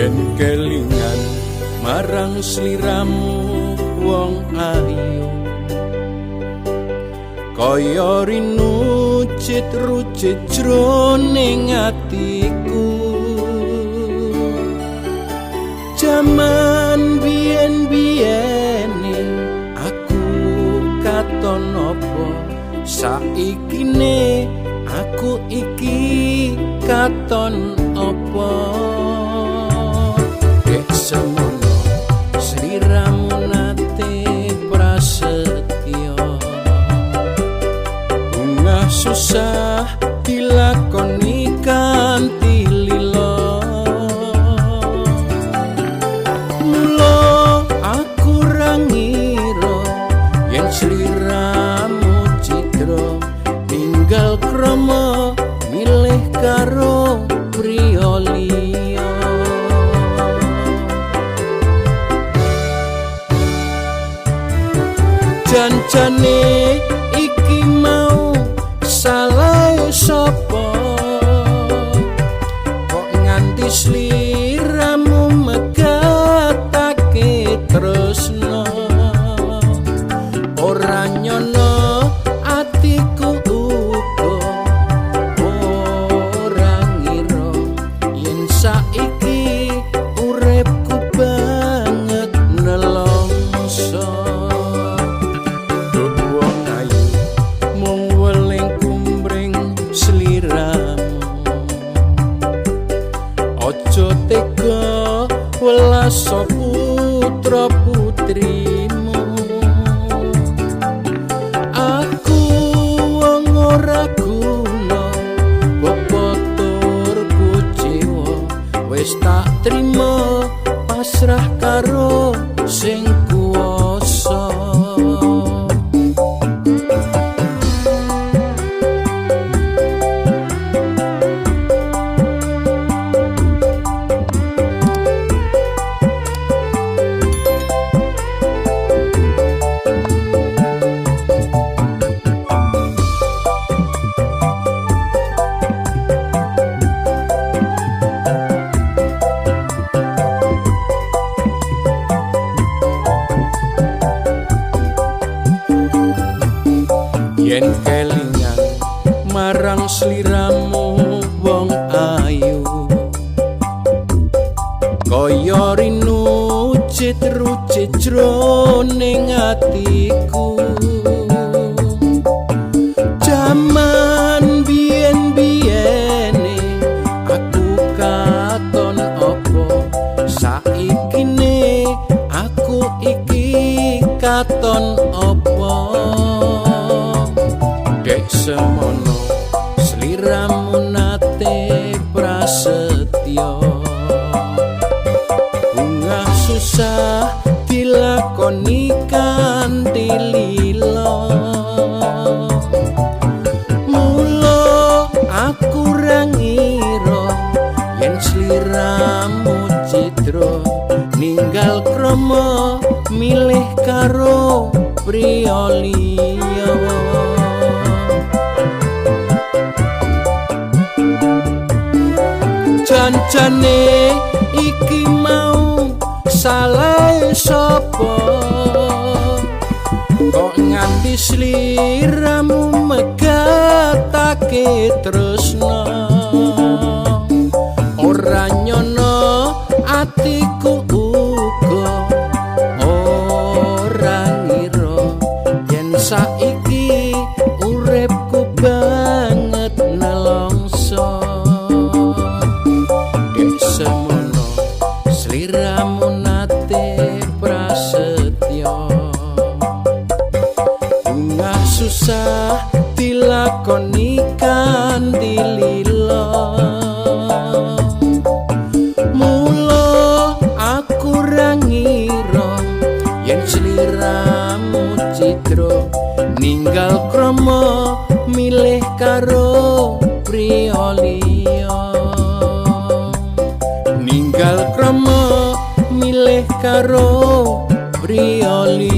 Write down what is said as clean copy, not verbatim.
Yen kelingan marang sliramu wong ayu, kaya rinucit rucit jroning atiku. Jaman biyen-biyene aku katon apa, saikine aku iki katon apa. Dek semono sliramu nate prasetyo, bungah susah dilakoni kanthi lila. Mula aku ra ngira yen sliramu cidra, ninggal krama milih karo priya liya. Jancane iki mau salah sapa, kok nganti sliramu megatake tresna. Ora nyono atiku uga ora ngira yen saiki uripku banget nelongso. Duh wong ayu mung weling kumring sliramu, aja tega welaso putra putrimu. Aku wong ora guna, bapa tur kuciwa, wis tak trima pasrah karo sing kuwasa. Yen kelingan marang sliramu wong ayu, kaya rinucit rucit jroning atiku. Jaman biyen-biyene aku katon apa, saikine aku iki katon apa. Dek semono sliramu nate prasetyo, bungah susah dilakoni kanthi lila. Mula aku ra ngira yen sliramu cidra, ninggal krama milih karo priya liya. Jancane iki mau salah sapa, kok nganti sliramu megatake tresna. Ora nyono atiku uga ora ngira yen saiki uripku banget nelongso. Dek semono sliramu nate prasetyo, bungah susah dilakoni kanthi lila. Mula aku ra ngira yen sliramu cidra, ninggal krama milih karo priya liya. Ninggal krama milih karo priya liya.